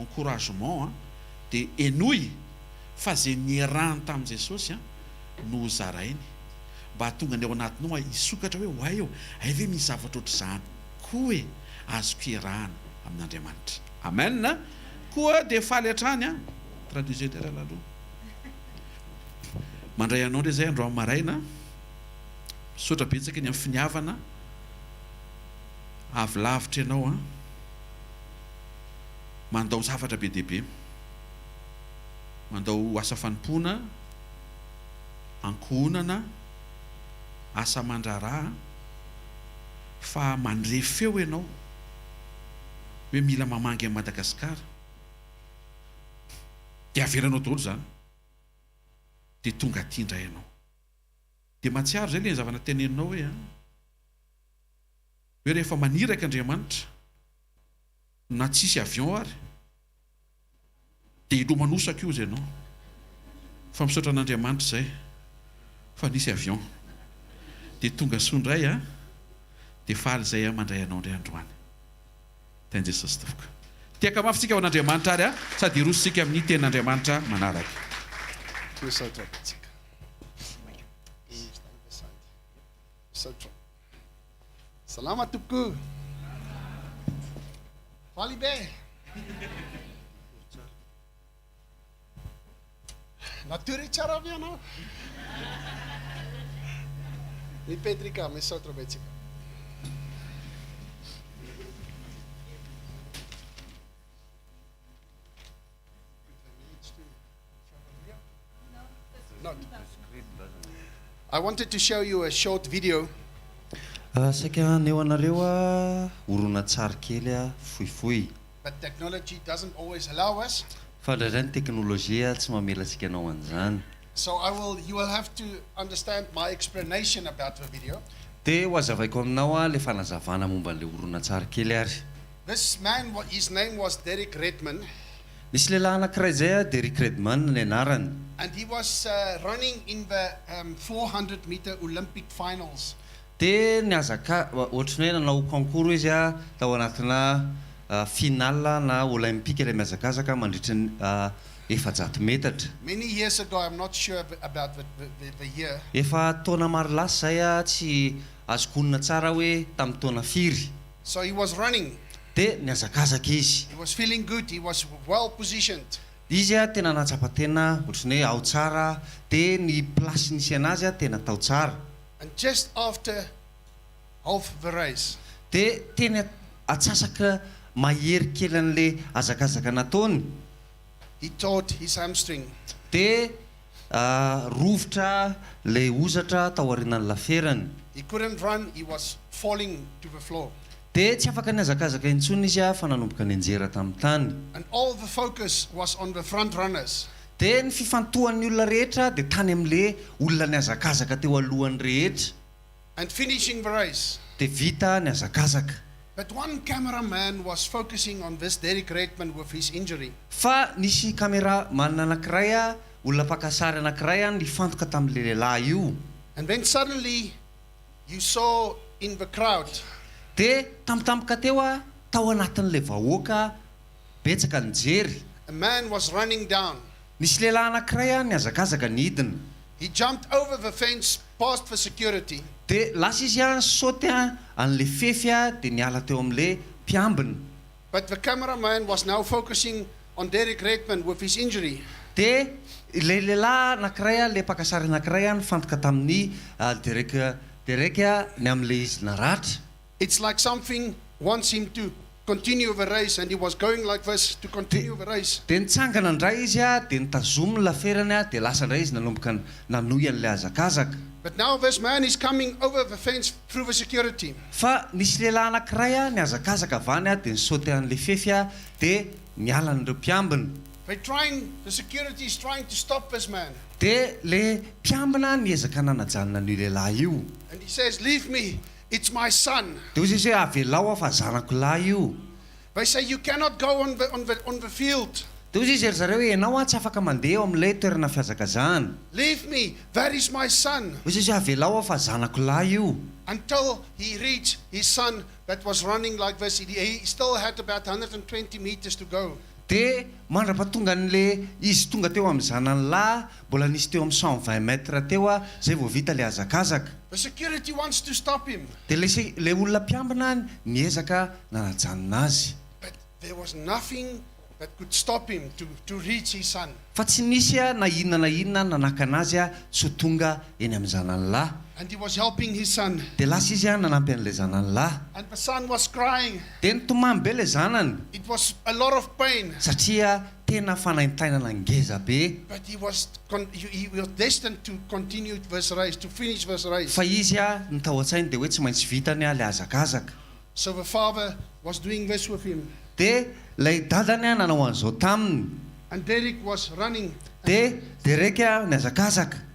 encouragement an, dia henoy fa izay niarahany tamin'i Jesosy an no hozarainy mba hahatonga ny ao anatinao hisokatra hoe oay ô, hay ve misy zavatra ohatr'izany koa e, azoko iarahana amin'Andriamanitra. Amen! Koa dia faly hatrany an, traduisez indray Ralalou. Mandray anao indray izay androany maraina, misaotra betsaka ny amin'ny finiavana, avy lavitra ianao an, mandao zavatra be dia be, mandao asa fanompoana, ankohonana, asa aman-draharaha, fa mandre feo ianao hoe mila mamangy an'i Madagasikara, dia avelanao daholo izany, dia tonga aty indray ianao. Dia mahatsiaro izay ilay zavatra teneninao hoe an, hoe rehefa maniraka Andriamanitra, na tsisy avion ary, dia hilomanosako io izy ianao. Fa misaotra an'Andriamanitra izay fa nisy avion. Dia tonga soa indray an, dia faly izay aho mandray anao indray androany. Tahin'i Jesosy tompoko. Tehaka mafy tsika ho an'Andriamanitra ary sady hiroso tsika amin'ny tenin'Andriamanitra manaraka. Misaotra betsaka. Misaotra. Salama tompoko. Faly be. Natory tsara ve ianao? Mipetrika, misaotra betsaka. I wanted to show you a short video. Saika haneho anareo horonantsary kely fohifohy. But technology doesn't always allow us. Fa indraindray ny teknolojia tsy mamela antsika hanao an'izany. So I will, you will have to understand my explanation about the video. Dia ho hazavaiko aminao ilay fanazavana momba an'ilay horonantsary kely ary. This man, his name was Derek Redmond. Nisy lehilahy anankiray izay, Derek Redmond ny anarany. And he was running in the 400 meter Olympic finals. Dia nihazaka, ohatran'ny hoe nanao concours izy tao anatina finale na Olympique ilay mihazakazaka mandritra ny 400 metatra. Many years ago, I'm not sure about the year. Efa taona maro lasa izay, tsy azoko onona tsara hoe tamin'ny taona firy. So he was running. Dia nihazakazaka izy. He was feeling good, he was well positioned. Izy tena nahatsapa tena ohatran'ny hoe ao tsara, dia ny place nisy anazy tena tao tsara. And just after half the race. Dia teny atsasaka mahery kely an'ilay hazakazaka nataony. He tore his hamstring. Dia rovitra ilay hozatra tao aorianan'ny laferany. He couldn't run, he was falling to the floor. Dia tsy afaka nihazakazaka intsony izy fa nanomboka nianjera tamin'ny tany. And all the focus was on the front runners. Dia ny fifantohan'ny olona rehetra dia tany amin'ilay olona nihazakazaka teo alohany rehetra. And finishing the race. Dia vita ny hazakazaka. But one camera man was focusing on this Derek Redmond with his injury. Fa nisy camera man anankiray, olona mpaka sary anankiray nifantoka tamin'ilay lehilahy io. And then suddenly you saw in the crowd. Dia tampotampoka teo, tao anatin'ilay vahoaka betsaka nijery. A man was running down. Nisy lehilahy anankiray nihazakazaka nidina. He jumped over the fence past the security. Dia lasa izy nisaoty an'ilay fefy dia niala teo amin'ilay mpiambina. But the camera man was now focusing on Derek Redmond with his injury. Dia ilay lehilahy anankiray, ilay mpaka sary anankiray nifantoka tamin'i Derek Derek ny amin'ilay izy naratra. It's like something wants him to continue the race and he was going like this to continue the race. Dia nitsangana indray izy dia nitazominy ny laferany dia lasa indray izy nanomboka nanohy an'ilay hazakazaka. But now this man is coming over the fence through the security. Fa nisy lehilahy anankiray nihazakazaka avy any dia ni-sauter an'ilay fefy dia niala an'ireo mpiambina. They trying, the security is trying to stop this man. Dia ilay mpiambina niezaka nanajanona an'io lehilahy io. And he says, leave me, It's my son. Dia hoy Jesosy hoe, Avelao aho fa zanako lahy io. They say you cannot go on the on the on the field. Dia hoy izy ry zareo hoe, Ianao an tsy afaka mandeha eo amin'ilay toerana fihazakazahana. Leave me, that is my son. Hoy Jesosy hoe, Avelao aho fa zanako lahy io. Until he reached his son. that was running like this, he still had about 120 meters to go. Dia mandra-pahatongan'le izy tonga teo amin'ny zanany lahy, mbola nisy teo amin'ny 120 mètres teo a, zay vao vita le hazakazaka. The security wants to stop him, Dia le se- le olona mpiambina niezaka nanajanona azy. But there was nothing that could stop him to reach his son. Fa tsy nisy a na inona na inona nanakana azy a tsy ho tonga eny amin'ny zanany lahy. And he was helping his son. Dia lasa izy a nanampy an'ilay zanany lahy. And the son was crying. Dia nitomany be ilay zanany. It was a lot of pain. Satria tena fanaintainana ngeza be. But he was destined to continue this race, to finish this race. Fa izy a ny tao an-tsainy dia hoe tsy maintsy vitany a ilay hazakazaka. So the father was doing this with him. Dia ilay dadany a nanao an'izao taminy. And Derek was running. Dia Derek a nihazakazaka.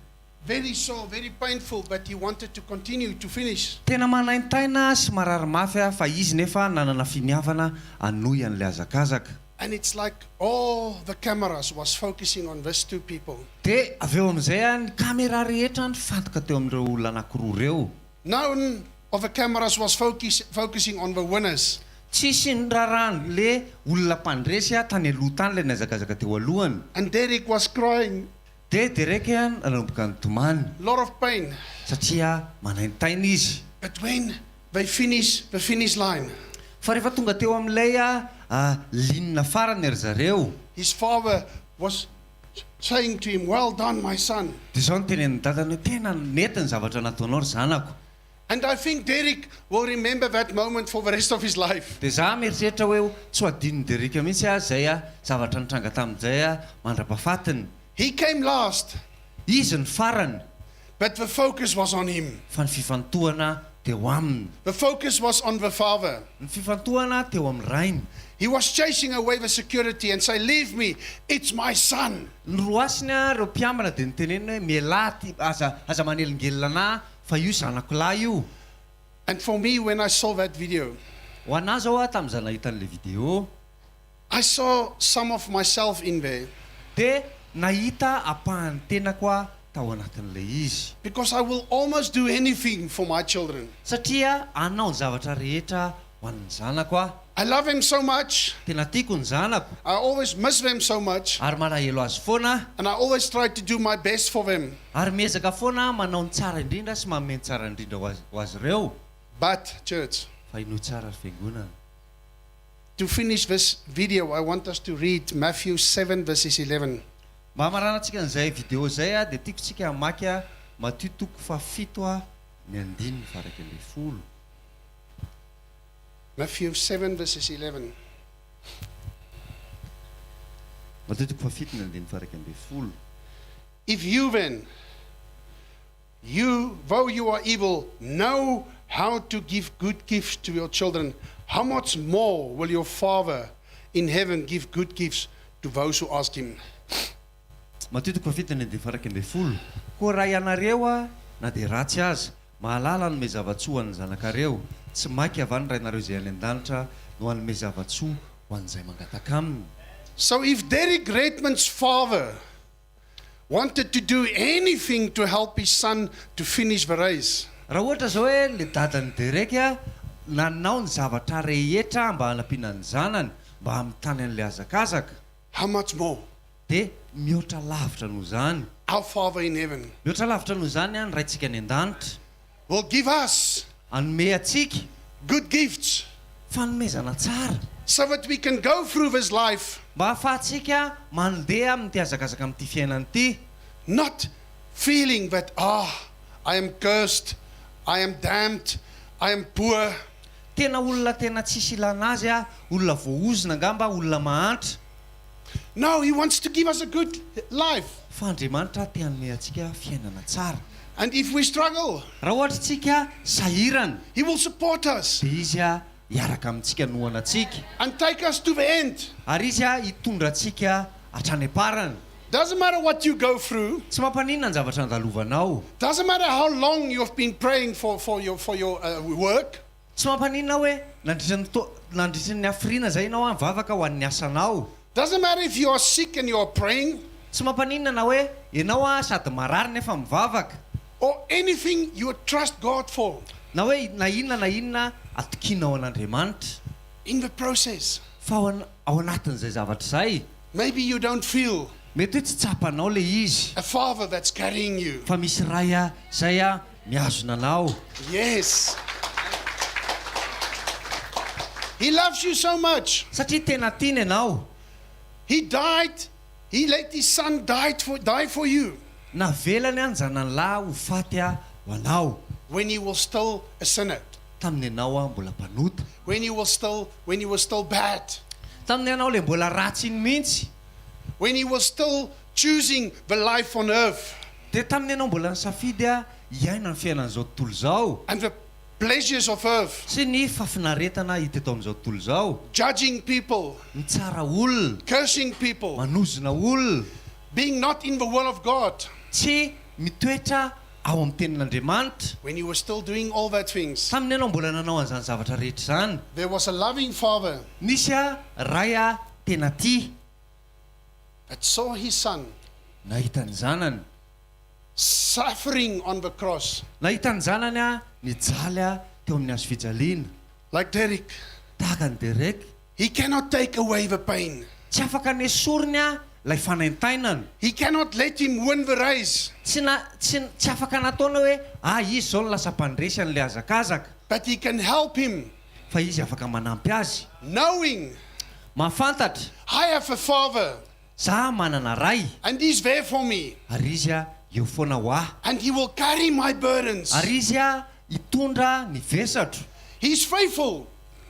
Very sore, very painful, but he wanted to continue to finish. Tena manaintaina sy marary mafy a fa izy nefa nanana finiavana hanohy an'ilay hazakazaka. And it's like all the cameras was focusing on these two people. Dia avy eo amin'izay a ny caméra rehetra nifantoka teo amin'ireo olona anankiroa ireo. None of the cameras was focusing on the winners. Tsisy ny raharahany le olona mpandresy a tany aloha tany ilay nihazakazaka teo alohany. And Derek was crying, Dia Derek a nanomboka nitomany. A lot of pain. Satria manaintaina izy. But when they finished the finish line, Fa rehefa tonga teo amin'ilay a ligne farany ry zareo, his father was saying to him, "Well done, my son." Dia izao no tenenin'ny dadany hoe tena nety ny zavatra nataonao ry zanako. And I think Derek will remember that moment for the rest of his life. Dia za mieritreritra hoe tsy ho adinon'i Derek mihitsy a izay a zavatra nitranga tamin'izay a mandra-pahafatiny. He came last, Izy ny farany. But the focus was on him. Fa ny fifantohana teo aminy. The focus was on the father. Ny fifantohana teo amin'ny rainy. He was chasing away the security and say, "Leave me, it's my son." Noroasiny a ireo mpiambina dia niteneniny hoe mialà ty aza aza manelingelina anà fa io zanako lahy io. And for me, when I saw that video, Ho anà zao a tamin'izaho nahita an'ilay video, I saw some of myself in there. Dia nahita ampahan'ny tenako aho tao anatin'ilay izy. Because I will almost do anything for my children. Satria hanao ny zavatra rehetra ho an'ny zanako aho. I love them so much. Tena tiako ny zanako. I always miss them so much. Ary malahelo azy foana aho. And I always try to do my best for them. Ary miezaka foana aho manao ny tsara indrindra sy manome ny tsara indrindra ho azy ho azy ireo. But, church, Fa henoy tsara ry fiangonana. To finish this video, I want us to read Matthew 7, verses 11. Mba hamaranantsika an'izay video izay dia tiako tsika hamaky Matio toko fahafito ny andininy faha-11. Matthew 7, verses 11. Matio toko fahafito ny andininy faha-11. If you then, you, though you are evil, know how to give good gifts to your children, how much more will your Father in heaven give good gifts to those who ask him? Matio toko fahafito ny andininy faha-11. Koa raha ianareo a, na dia ratsy aza, mahalala hanome zava-tsoa ho an'ny zanakareo, tsy mainka va ny Rainareo izay any an-danitra no hanome zava-tsoa ho an'izay mangataka aminy? So if Derek Redmond's father wanted to do anything to help his son to finish the race, Raha ohatra izao hoe le dadan'i Derek a, nanao ny zavatra rehetra mba hanampiana ny zanany mba hamitany an'ilay hazakazaka, how much more dia mihoatra lavitra noho izany. Our Father in heaven Mihoatra lavitra noho izany ny Raintsika any an-danitra will give us hanome antsika good gifts fanomezana tsara so that we can go through this life mba hahafahantsika mandeha amin'ity hazakazaka amin'ity fiainana ity, not feeling that, ah, I am cursed, I am damned, I am poor. Tena olona tena tsisy ilana azy aho, olona voaozona angamba, olona mahantra. No, He wants to give us a good life. Fa Andriamanitra te hanome antsika fiainana tsara. And if we struggle, Raha ohatra isika sahirana, He will support us dia Izy hiaraka amintsika hanohana antsika. And take us to the end. Ary Izy hitondra antsika hatrany am-parany. Doesn't matter what you go through. Tsy mampaninona ny zavatra andalovanao. Doesn't matter how long you've been praying for your work. Tsy mampaninona hoe nandritra ny to- nandritra ny hafiriana izay ianao nivavaka ho an'ny asanao. Doesn't matter if you are sick and you are praying Tsy mampaninona na hoe ianao sady marary nefa mivavaka. Or anything you trust God for. Na hoe na inona na inona atokianao an'Andriamanitra. In the process, Fa ao an- ao anatin'izay zavatra izay, maybe you don't feel mety hoe tsy tsapanao ilay izy, a father that's carrying you. fa misy Ray a izay a mihazona anao. Yes. He loves you so much. Satria tena tiany ianao. He died. He let his son die for you. Navelany a ny zanany lahy ho faty a ho anao. When he was still a sinner. Tamin'ny ianao a mbola mpanota. When he was still bad. Tamin'ny ianao ilay mbola ratsy iny mihitsy. When he was still choosing the life on earth. Dia tamin'ny ianao mbola nisafidy a hiaina ny fiainan'izao tontolo izao. And the pleasures of earth. Sy ny fahafinaretana hita eto amin'izao tontolo izao. Judging people. Mitsara olona. Cursing people. Manozona olona. Being not in the will of God. Tsy mitoetra ao amin'ny tenin'Andriamanitra. When you were still doing all that things. Tamin'ny ianao mbola nanao an'izany zavatra rehetra izany. There was a loving father. Nisy a ray a tena tia. That saw his son. Nahita ny zanany. Suffering on the cross. Nahita ny zanany a nijaly a teo amin'ny hazo fijaliana. Like Derek. Tahaka an'i Derek. He cannot take away the pain. Tsy afaka nesoriny a ilay fanaintainana. He cannot let him win the race. Tsy na, tsy, tsy afaka nataony hoe, ah, izy izao no lasa mpandresy an'ilay hazakazaka. But he can help him. Fa izy afaka manampy azy. Knowing. Mahafantatra. I have a father. Za manana ray. And he's there for me. Ary izy a eo foana ho ahy. And he will carry my burdens. Ary izy a hitondra ny vesatro. He's faithful.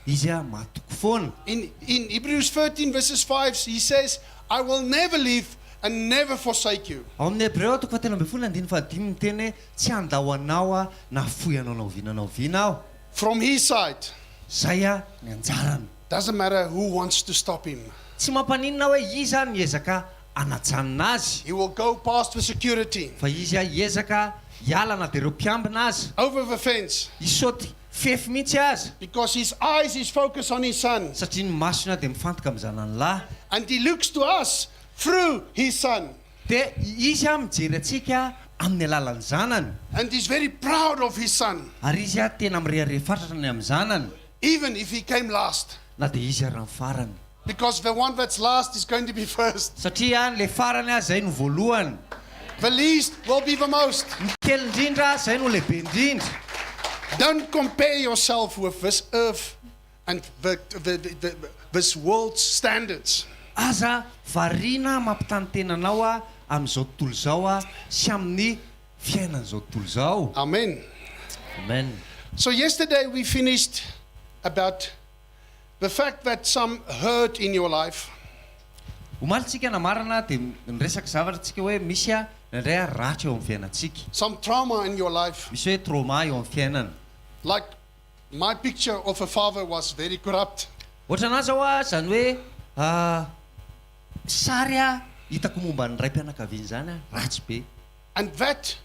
Izy a mahatoky foana. In Hebrews 13 verses 5 he says, I will never leave and never forsake you. Ao amin'ny Hebreo toko fahatelo ambin'ny folo andininy fahadimy miteny hoe tsy handao anao aho na hafoy anao na oviana na oviana aho. From his side. Zay a ny anjarany. Doesn't matter who wants to stop him. Tsy mampaninona hoe iza no hiezaka hanajanona azy. He will go past the security. Fa izy hiezaka hiala na dia ireo mpiambina aza. Over the fence. Hisaoty fefy mihitsy aza. Because his eyes is focused on his son. Satria ny masony dia mifantoka amin'ny zanany lahy. And he looks to us through his son. Dia izy mijery antsika amin'ny alalan'ny zanany. And he's very proud of his son. Ary izy tena mirehareha fatratra ny amin'ny zanany. Even if he came last. Na dia izy ary ny farany. Because the one that's last is going to be first. Satria ilay farany izay no voalohany. The least will be the most. Ny kely indrindra izay no lehibe indrindra. Don't compare yourself with this earth and this world's standards. Aza variana mampitaha ny tenanao amin'izao tontolo izao sy amin'ny fiainan'izao tontolo izao. Amen. Amen. So yesterday we finished about the fact that some hurt in your life. Omaly tsika namarana dia niresaka zavatra tsika hoe misy a indraindray a ratra eo amin'ny fiainantsika. Some trauma in your life. Misy hoe trauma eo amin'ny fiainana. Like my picture of a father was very corrupt. Ohatra anazy zao a zany hoe sary a hitako momba ny raim-pianakaviana zany a ratsy be. And that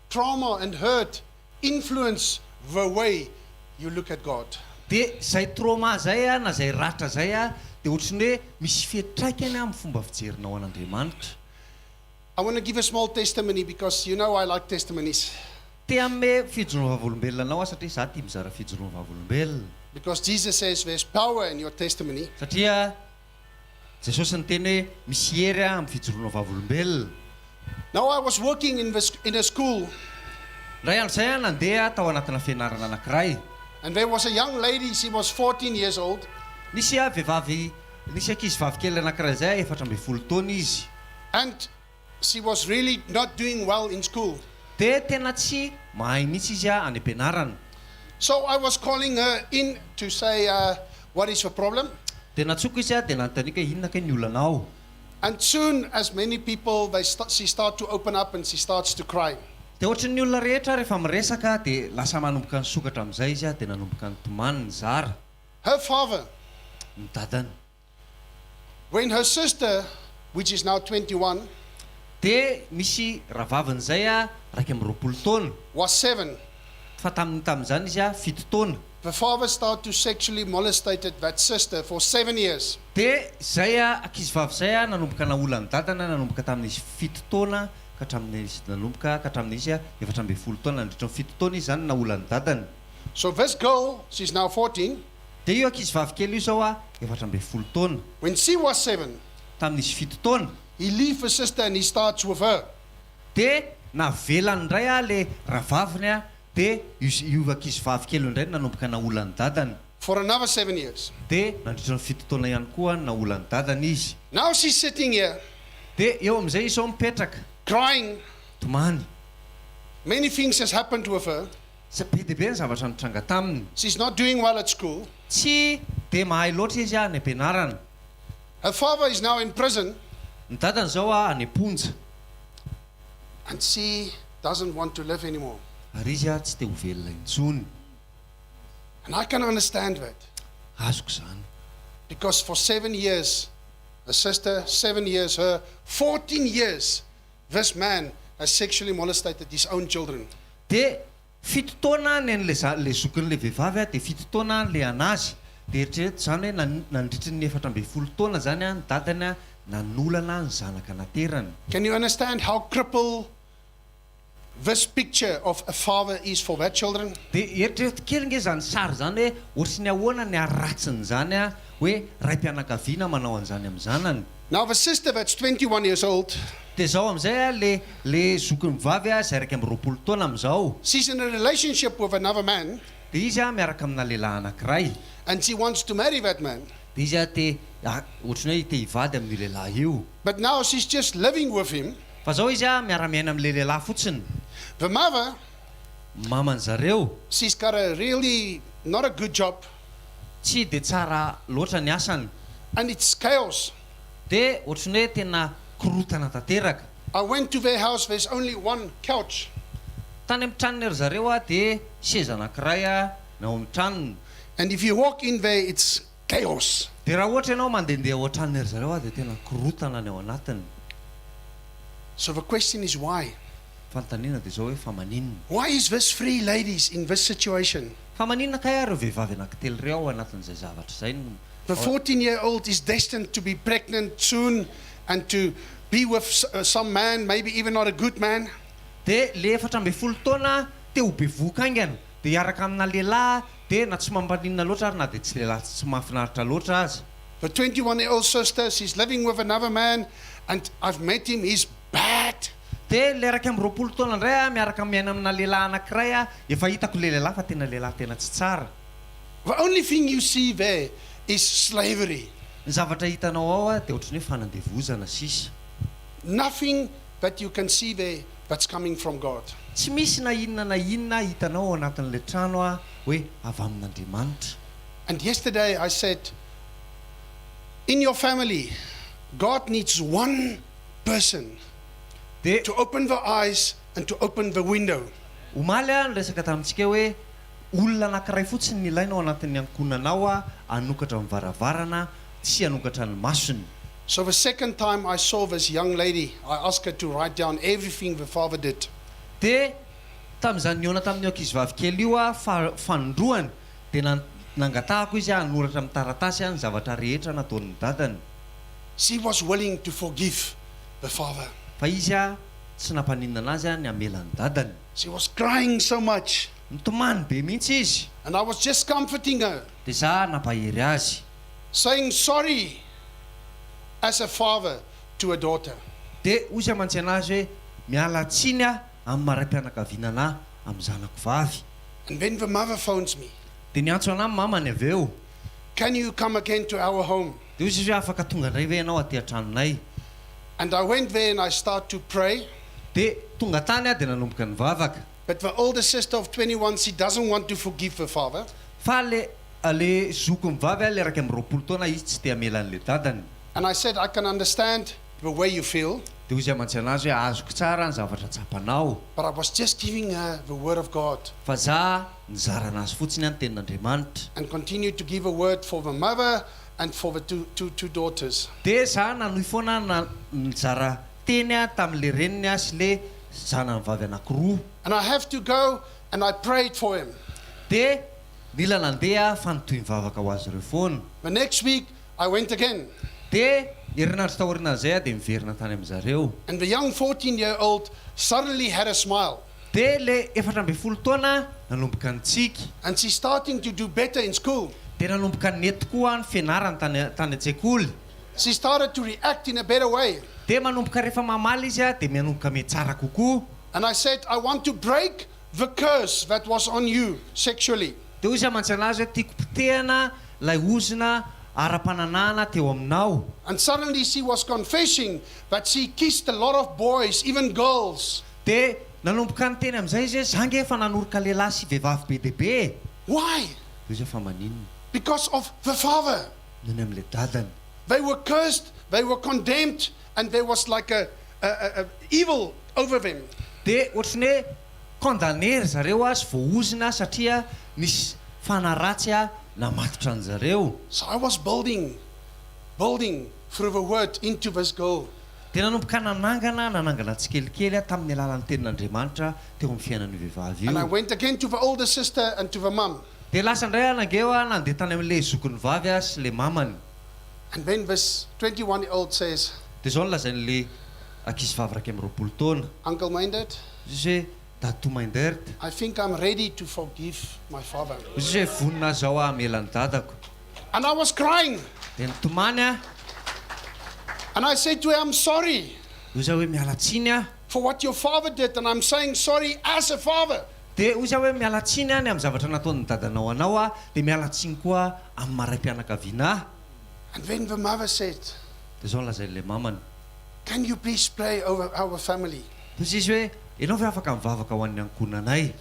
trauma and hurt influence the way you look at God. Dia zay trauma zay a na zay ratra zay a dia ohatran'ny hoe misy fiantraikany amin'ny fomba fijerinao an'Andriamanitra. I want to give a small testimony because you know I like testimonies. Te hanome fijoroana vavolombelona anao aho satria za tia mizara fijoroana vavolombelona. Because Jesus says there's power in your testimony. Satria Jesosy niteny hoe misy hery amin'ny fijoroana vavolombelona. Now I was working in a school. Indray andro izay aho nandeha tao anatina fianarana anankiray. And there was a young lady, she was 14 years old. Nisy vehivavy, nisy ankizy vavy kely anankiray izay, 14 taona izy. And she was really not doing well in school. Dia tena tsy mahay mihitsy izy any am-pianarana. So I was calling her in to say, what is the problem? Dia nantsoiko izy dia nanontaniako hoe inona kay ny olanao? And soon, as many people, she start to open up and she starts to cry. Dia ohatran'ny olona rehetra rehefa miresaka dia lasa manomboka nisokatra amin'izay izy dia nanomboka nitomany nizara. Her father. Ny dadany. When her sister, which is now 21, Dia misy rahavaviny izay 21 taona. Was 7. Fa tamin'ny tamin'izany izy 7 taona. The father started to sexually molestated that sister for 7 years. Dia izay ankizivavy izay nanomboka naolan'ny dadany nanomboka tamin'izy 7 taona ka hatramin'izy nanomboka ka hatramin'izy 14 taona. Nandritra ny 7 taona izy izany naolan'ny dadany. So this girl, she's now 14. Dia io ankizivavy kely io izao a, 14 taona. When she was 7, Tamin'izy 7 taona. he leave her sister and he starts with her. Dia navelany indray a le rahavaviny a, dia io io ankizivavy kely io indray no nanomboka naolan'ny dadany. For another 7 years. Dia nandritra ny 7 taona ihany koa naolan'ny dadany izy. Now she's sitting here Dia eo amin'izay izy ao mipetraka, crying. Tomany. Many things has happened with her. Sa be dia be ny zavatra nitranga taminy. She's not doing well at school. Tsy dia mahay loatra izy any am-pianarana. Her father is now in prison Ny dadany zao a any am-ponja. And she doesn't want to live anymore. Ary izy a tsy te ho velona intsony. And I can understand that Azoko zany. Because for 7 years, her sister, 7 years, her, 14 years, this man has sexually molested his own children. Dia 7 taona ny an'le za le zokin'le vehivavy a, dia 7 taona le anazy. Dia eritrereto zany hoe nandritry ny 14 taona zany a ny dadany a nanolana ny zanaka naterany. Can you understand how crippled this picture of a father is for that children? Dia eritrereto kely nge zany sary zany hoe ohatry ny ahoana ny haratsiny zany a, hoe ray-pianakaviana manao an'izany amin'ny zanany. Now, the sister that's 21 years old, Dia zao amin'izay a le zokiny vavy a zay 21 taona amin'izao, she's in a relationship with another man dia izy a miaraka amina lehilahy anankiray, and she wants to marry that man. Dia izy a te ohatry ny hoe te hivady amin'io lehilahy io. But now she's just living with him. Fa zao izy a miara-miaina amin'le lehilahy fotsiny. The mother, Mamany zareo, she's got a really not a good job tsy de tsara loatra ny asany, and it's chaos. De ohatry ny hoe tena korotana tanteraka. I went to their house, there's only one couch. Tany amin'ny tranony ry zareo a de seza anankiray a na ao amin'ny tranony. And if you walk in there, it's chaos. De raha ohatra ianao mandehandeha ao an-tranony ry zareo a de tena korotana ny ao anatiny. So the question is, why? Fanontaniana de zao hoe fa maninona? Why is this three ladies in this situation? Fa maninona kay ireo vehivavy anankitelo ireo ao anatin'izay zavatra zay no The 14-year-old is destined to be pregnant soon and to be with some man, maybe even not a good man. De le 14 taona te ho bevoka aingana, de hiaraka amina lehilahy, de na tsy mampaninona loatra ary na de tsy lehilahy tsy mahafinaritra loatra azy. The 21-year-old sister, she's living with another man, and I've met him, he's bad. De le 21 taona indray a miaraka miaina amina lehilahy anankiray a, efa hitako le lehilahy fa tena lehilahy tena tsy tsara. The only thing you see there is slavery. Ny zavatra hitanao ao a de ohatran'ny hoe fanandevozana sisa. Nothing that you can see there that's coming from God. Tsy misy na inona na inona hitanao ao anatin'le trano a hoe avy amin'Andriamanitra. And yesterday I said, in your family, God needs one person De to open the eyes and to open the window. Omaly a niresaka tamintsika hoe olona anankiray fotsiny ny ilaina ao anatin'ny ankohonanao a anokatra ny varavarana tsy anokatra ny masony. So the second time I saw this young lady, I asked her to write down everything the father did. De tamin'izany nihaona tamin'io ankizivavy kely io a fa fanindroany, de nangatahako izy a hanoratra amin'ny taratasy a ny zavatra rehetra nataon'ny dadany. She was willing to forgive the father. Fa izy a tsy nampaninona anazy a ny amelany dadany. She was crying so much. Nitomany be mihitsy izy. And I was just comforting her, De za nampahery azy, saying sorry as a father to a daughter. De ozy amantsy anazy hoe miala tsiny a amin'ny maha ray-pianakaviana anahy amin'ny zanako vavy. And then the mother phones me. De niantso anahy mamany avy eo. Can you come again to our home? De ozy izy hoe afaka tonga indray ve ianao aty an-tranonay? And I went there and I started to pray. De tonga tany a de nanomboka nivavaka. But the older sister of 21, she doesn't want to forgive her father. Fa le zokiny vavy a le 21 taona izy tsy te amelan'le dadany. And I said, I can understand the way you feel, De ozy amantsy anazy hoe azoko tsara ny zavatra tsapanao, but I was just giving her the word of God fa za nizara anazy fotsiny a ny tenin'Andriamanitra, and continued to give a word for the mother and for the two daughters. De za nanohy foana na nizara teny a tamin'le reniny a sy le zanany vavy anankiroa. And I have to go, and I prayed for him. De mila nandeha fa nitohy mivavaka ho azy ireo foana. The next week, I went again. De herinandro taorian'izay a de miverina tany amin'zareo. And the young 14-year-old suddenly had a smile. Dia le 14 taona nanomboka nitsiky. And she's starting to do better in school. Dia nanomboka nety koa ny fianarany tany tany an-tsekoly. She started to react in a better way. Dia manomboka rehefa mamaly izy dia manomboka mihatsara kokoa. And I said, I want to break the curse that was on you sexually. Dia hoy izy mantsy anazy hoe tiako potehana ilay ozona ara-pananahana teo aminao. And suddenly she was confessing that she kissed a lot of boys, even girls. Dia nanomboka niteny amin'izay izy hoe za nge efa nanoroka lehilahy sy vehivavy be dia be e! Why? Dia hoy izy hoe fa maninona? Because of the father. Noho ny amin'ilay dadany. They were cursed, they were condemned, and there was like a, a, a, a evil over them. Dia ohatry ny hoe condamné ry zareo sy voaozona satria nisy fanahy ratsy namatotra an-jareo. So I was building, building through the word into this girl. Dia nanomboka nanangana, nanangana tsikelikely aho tamin'ny alalan'ny tenin'Andriamanitra teo amin'ny fiainan'io vehivavy And I io. went again to the older sister and to the mum. Dia lasa indray aho nangeo aho nandeha tany amin'ilay zokiny vavy aho sy ilay mamany. And then this 21 year old says, Dia izao no lazain'ilay ankizivavy 21 taona. Uncle Meindert, Izy hoe, Dadatoa Meindert. I think I'm ready to forgive my father. Izy hoe, vonona aho izao aho hamela ny dadako. And I was crying. Dia nitomany aho. And I said to her, I'm sorry Hoy izy hoe, miala tsiny aho. for what your father did, and I'm saying sorry as a father. Dia hoy izy hoe, miala tsiny aho ny amin'ny zavatra nataon'ny dadanao anao aho, dia miala tsiny koa amin'ny maha raim-pianakaviana ahy. And then the mother said, Dia izao no lazain'ilay mamany. Can you please pray over our family? Hoy izy hoe, ianao ve afaka mivavaka ho an'ny ankohonanay?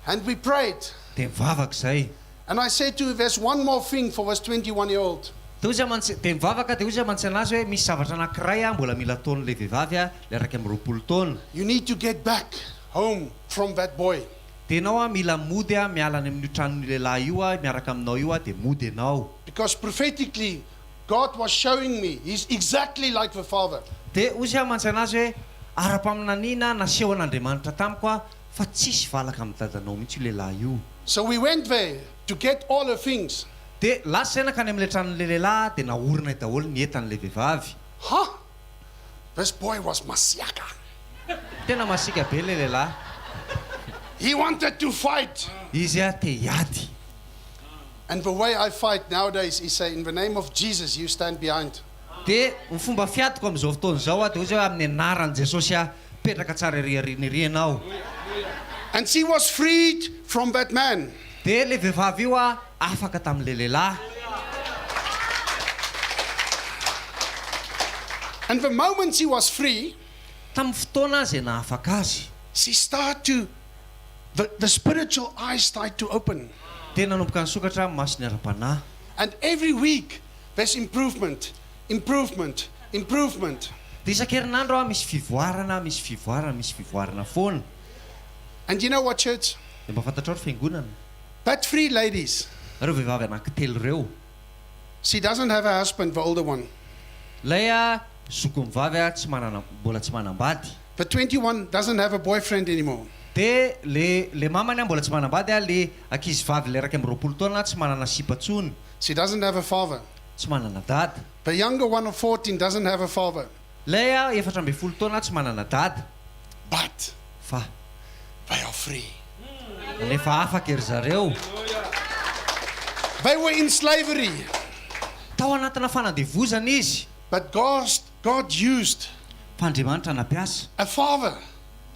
And we prayed. Dia nivavaka izay. And I said to her, There's one more thing for this 21 year old. Dia hoy izy mantsy, dia nivavaka, dia hoy izy mantsy anazy hoe, misy zavatra anankiray ah, mbola mila ataon'ilay vehivavy ah, ilay 21 taona. You need to get back home from that boy. Dia ianao ah, mila mody ah, miala any amin'io tranon'io lehilahy io ah, miaraka aminao io ah, dia mody ianao. Because prophetically, God was showing me he's exactly like the father. Dia hoy izy mantsy anazy hoe, ara-paminaniana nasehon'Andriamanitra tamiko ah, fa tsisy valaka amin'ny dadanao mihitsy io lehilahy io. So we went there to get all her things. Dia lasa izahay nankany amin'ilay tranon'ilay lehilahy, dia naorinay daholo ny entan'ilay vehivavy. Huh? This boy was masiaka. Tena masiaka be ilay lehilahy. He wanted to fight. Izy ah, te hiady. And the way I fight nowadays is say, in the name of Jesus, you stand behind. Dia ny fomba fiadiko amin'izao fotoana izao ah, dia hoy izy hoe, amin'ny anaran'i Jesosy ah, mipetraka tsara ery aoriana ery ianao. And she was freed from that man. Dia ilay vehivavy io ah, afaka tamin'ilay lehilahy. And the moment she was free, Tamin'ny fotoana izay nahafaka azy. she started to, the spiritual eyes started to open. Dia nanomboka nisokatra ny masony ara-panahy. And every week there's improvement, improvement, improvement. Dia isan-kerinandro ah, misy fivoarana, misy fivoarana, misy fivoarana foana. And you know what, church? Dia mba fantatrao ry fiangonana? That three ladies, Ireo vehivavy anankitelo ireo. she doesn't have a husband, the older one. Ilay ah, zokiny vavy ah, tsy manana, mbola tsy manambady. The 21 doesn't have a boyfriend anymore. Dia le, le mamany ah, mbola tsy manambady ah, le ankizy vavy le 21 taona tsy manana sipa intsony. She doesn't have a father. Tsy manana dada. The younger one of 14 doesn't have a father. Ilay ah, 14 taona tsy manana dada. But Fa. they are free. Nefa afaka ry zareo. They were in slavery. Tao anatina fanandevozana izy. But God used Fa Andriamanitra nampiasa. a father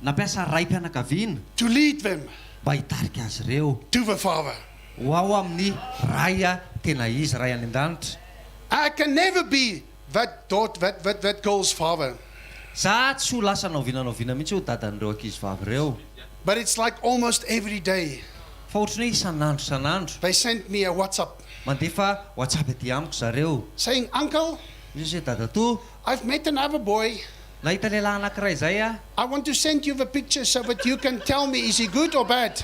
Nampiasa raim-pianakaviana. to lead them Mba hitarika azy ireo. to the Father. Ho ao amin'ny Ray tena izy, Ray any an-danitra. I can never be that daughter, that, that, that girl's father. Za tsy ho lasa na oviana na oviana mihitsy ho dadan'ireo ankizy vavy ireo. But it's like almost every day. Fa ohatran'ny hoe isan'andro isan'andro. They sent me a WhatsApp. Mandefa WhatsApp aty amiko zareo. Saying, Uncle, Izy hoe, Dadatoa. I've met another boy. Nahita lehilahy anankiray izay aho. I want to send you the picture so that you can tell me, is he good or bad?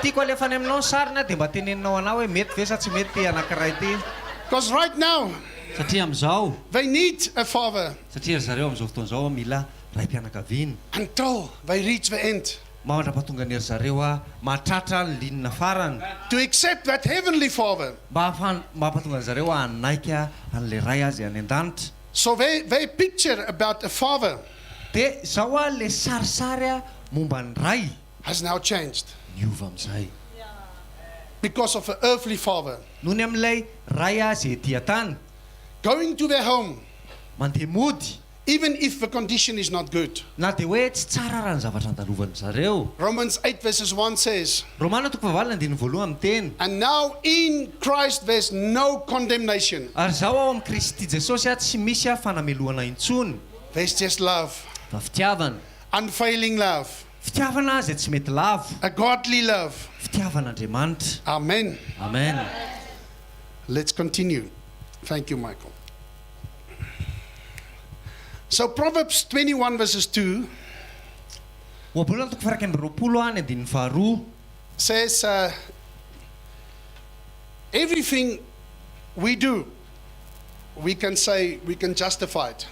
Tiako alefa any aminao ny sariny dia mba teneninao anah hoe mety ve sa tsy mety ity anankiray ity. Because right now, Satria amin'izao. they need a father. Satria ry zareo amin'izao fotoana izao mila raim-pianakaviana. Until they reach the end. Mandra-pahatonga ny ry zareo mahatratra ny ligne farany. To accept that heavenly father. Mba hahafahany, mba hampatonga an-dry zareo hanaiky an'ilay Ray azy any an-danitra. So they, they picture about a father. Dia izao le sarisary momba ny Ray. has now changed Niova amin'izay. because of an earthly father. Noho ny amin'ilay ray izay ety an-tany. Going to their home. Mandeha mody. Even if the condition is not good. Na dia hoe tsy tsara ara ny zavatra andalovan-dry zareo. Romans 8 verses 1 says. Romana toko fahavalo andininy voalohany miteny. And now in Christ there's no condemnation. Ary izao ao amin'i Kristy Jesosy tsy misy fanamelohana intsony. There's just love. Fa fitiavana. Unfailing love. Fitiavana izay tsy mety lavo. A godly love. Fitiavan'Andriamanitra. Amen. Amen. Let's continue. Thank you, Michael. So Proverbs 21 verses 2 Ohabolana toko faha 21 ny andininy faharoa. Says uh, everything we do, we can say we can justify it.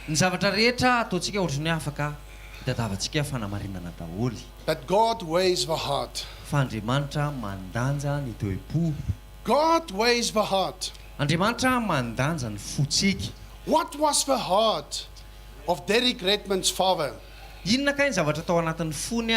Ny zavatra rehetra ataontsika ohatran'ny hoe afaka itadiavantsika fanamarinana daholo. But God weighs the heart. Fa Andriamanitra mandanja ny toe-po. God weighs the heart. Andriamanitra mandanja ny fontsika. What was the heart of Derek Redmond's father? Inona kay ny zavatra tao anatin'ny fony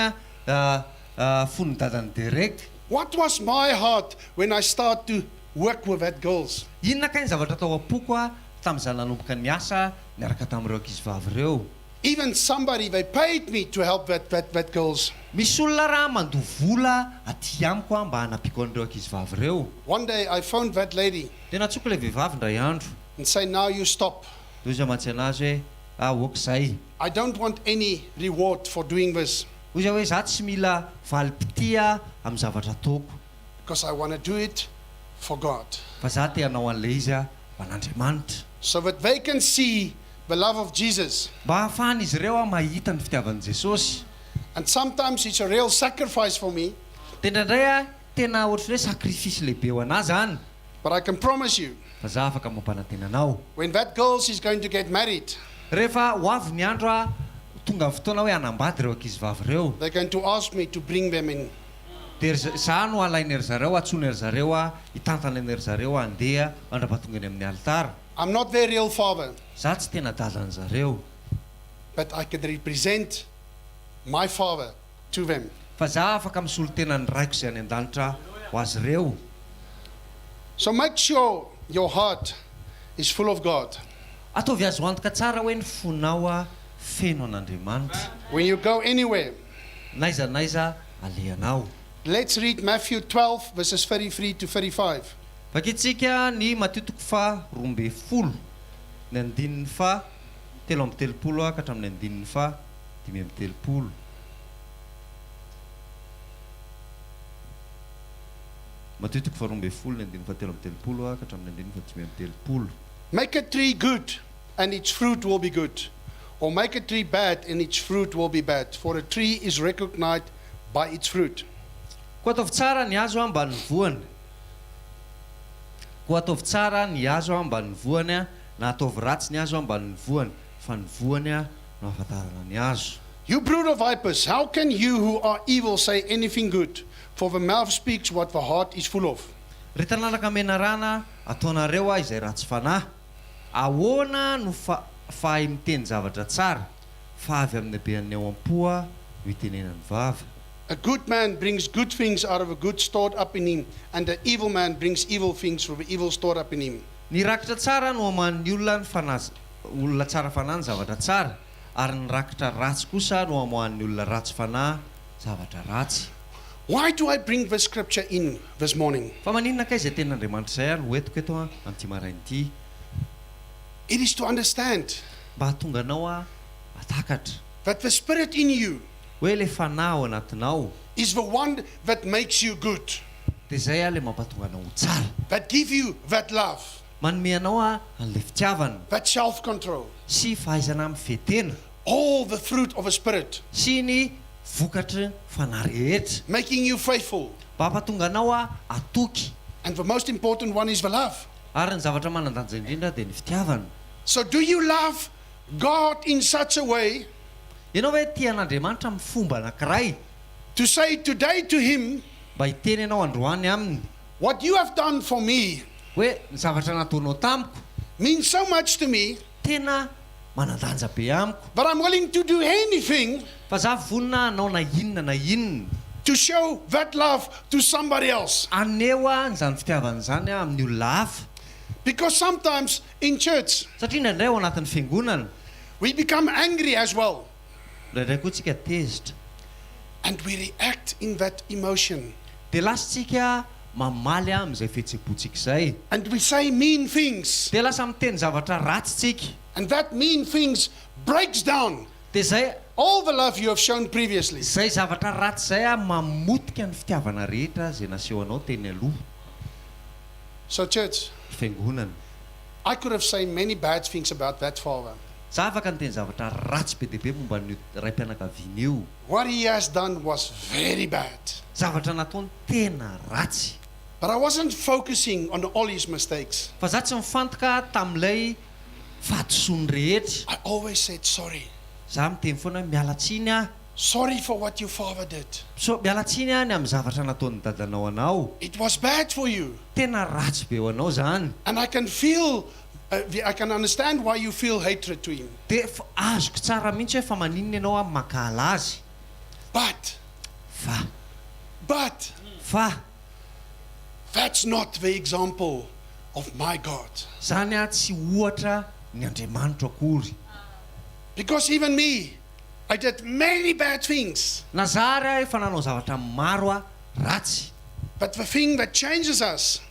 fon'ny dadan'i Derek? What was my heart when I start to work with that girls? Inona kay ny zavatra tao am-poko tamin'izaho nanomboka niasa niaraka tamin'ireo ankizivavy ireo? Even somebody they paid me to help that that that girls. Misy olona raha mandoa vola aty amiko mba hanampiako an'ireo ankizivavy ireo. One day I phoned that lady. Dia nantsoiko ilay vehivavy indray andro. And say now you stop. Dia hoy izaho mantsy anazy hoe, Ah, ok izay. I don't want any reward for doing this. Hoy izaho hoe, Izaho tsy mila valim-pitia amin'ny zavatra ataoko. Because I wanna do it for God. Fa izaho te hanao an'ilay izy ho an'Andriamanitra. So that they can see the love of Jesus. Mba hahafahan'izy ireo mahita ny fitiavan'i Jesosy. And sometimes it's a real sacrifice for me. Dia indraindray tena ohatran'ny hoe sacrifice lehibe ho an'ahy izany. But I can promise you. Fa za afaka mampanantena anao. When that girls is going to get married. Rehefa ho avy ny andro a, tonga ny fotoana hoe hanambady ireo ankizy vavy ireo. They're going to ask me to bring them in. Dia ry za no halainy ry zareo, antsoiny ry zareo a, hitantana ry zareo handeha mandra-pahatonga eny amin'ny alitara. I'm not their real father. Za tsy tena dadan'ny zareo. But I can represent my father to them. Fa za afaka misolo tena ny Raiko izay any an-danitra ho azy ireo. So make sure your heart is full of God. Ataovy azo antoka tsara hoe ny fonao feno an'Andriamanitra. When you go anywhere. N'aiza n'aiza alehanao. Let's read Matthew 12 verses 33 to 35. Vakintsika ny Matio toko faha 12, ny andininy faha 33 ka hatramin'ny andininy faha 35. Matio toko faharoa ambin'ny folo, ny andininy fahatelo amby telopolo ka hatramin'ny andininy fahadimy amby telopolo. Make a tree good, and its fruit will be good. Or make a tree bad, and its fruit will be bad. For a tree is recognized by its fruit. Koa ataovy tsara ny hazo mba ny voany. Koa ataovy tsara ny hazo mba ny voany, na ataovy ratsy ny hazo mba ny voany, fa ny voany no ahafantarana ny hazo. You brood of vipers, how can you who are evil say anything good? For the mouth speaks what the heart is full of. Ry taranaka menarana ataonareo a izay ratsy fanahy, ahoana no fa fahay miteny zavatra tsara, fa avy amin'ny haben'ny ao am-po a no itenenan'ny vava. A good man brings good things out of a good stored up in him, and the evil man brings evil things from the evil stored up in him. Ny rakitra tsara no amoahan'ny olona ny fanahy olona tsara fanahy ny zavatra tsara, ary ny rakitra ratsy kosa no amoahan'ny olona ratsy fanahy zavatra ratsy. Why do I bring this scripture in this morning? Fa maninona kay izay tenin'Andriamanitra izay ary hoentiko eto a amin'ity maraina ity? It is to understand Mba hahatonga anao a hahatakatra. that the spirit in you Hoe ilay fanahy ao anatinao. is the one that makes you good. Dia izay a ilay mampatonga anao ho tsara. That give you that love. Manome anao a an'ilay fitiavana. That self-control. Sy fahaizana mifehy tena. All the fruit of a spirit. Sy ny vokatry fanahy rehetra. Making you faithful. Mba hampatonga anao a hatoky. And the most important one is the love. Ary ny zavatra manan-danja indrindra dia ny fitiavana. So do you love God in such a way Ianao ve tia an'Andriamanitra amin'ny fomba anankiray? To say today to him. Mba hiteny ianao androany aminy. What you have done for me. Hoe ny zavatra nataonao tamiko. Means so much to me. Tena manan-danja be amiko. But I'm willing to do anything Fa za vonona hanao na inona na inona. to show that love to somebody else. Haneho an'izany fitiavana izany amin'ny olona hafa. Because sometimes in church, Satria indraindray ao anatin'ny fiangonana. we become angry as well. Indraindray koa tsika tezitra. And we react in that emotion. Dia lasa tsika mamaly amin'izay fihetseham-pontsika izay. And we say mean things. Dia lasa miteny zavatra ratsy tsika. And that mean things breaks down Dia izay all the love you have shown previously. izay zavatra ratsy izay mamotika ny fitiavana rehetra izay nasehonao teny aloha. So church, Ry fiangonana. I could have say many bad things about that father. Za afaka niteny zavatra ratsy be dia be momba an'io raim-pianakaviana io. What he has done was very bad. Zavatra nataony tena ratsy. But I wasn't focusing on all his mistakes. Fa za tsy nifantoka tamin'ilay fahadisoany rehetra. I always said sorry. Za miteny foana hoe miala tsiny aho. Sorry for what your father did. So, miala tsiny aho ny amin'ny zavatra nataon'ny dadanao anao. It was bad for you. Tena ratsy be ho anao izany. And I can feel, I can understand why you feel hatred to him. Dia azoko tsara mihitsy hoe fa maninona ianao aho mankahala azy. But. Fa. But. Fa. That's not the example of my God. Izany tsy ohatra ny Andriamanitro akory. Because even me, I did many bad things. Na za ary aho efa nanao zavatra maro aho ratsy. But the thing that changes us.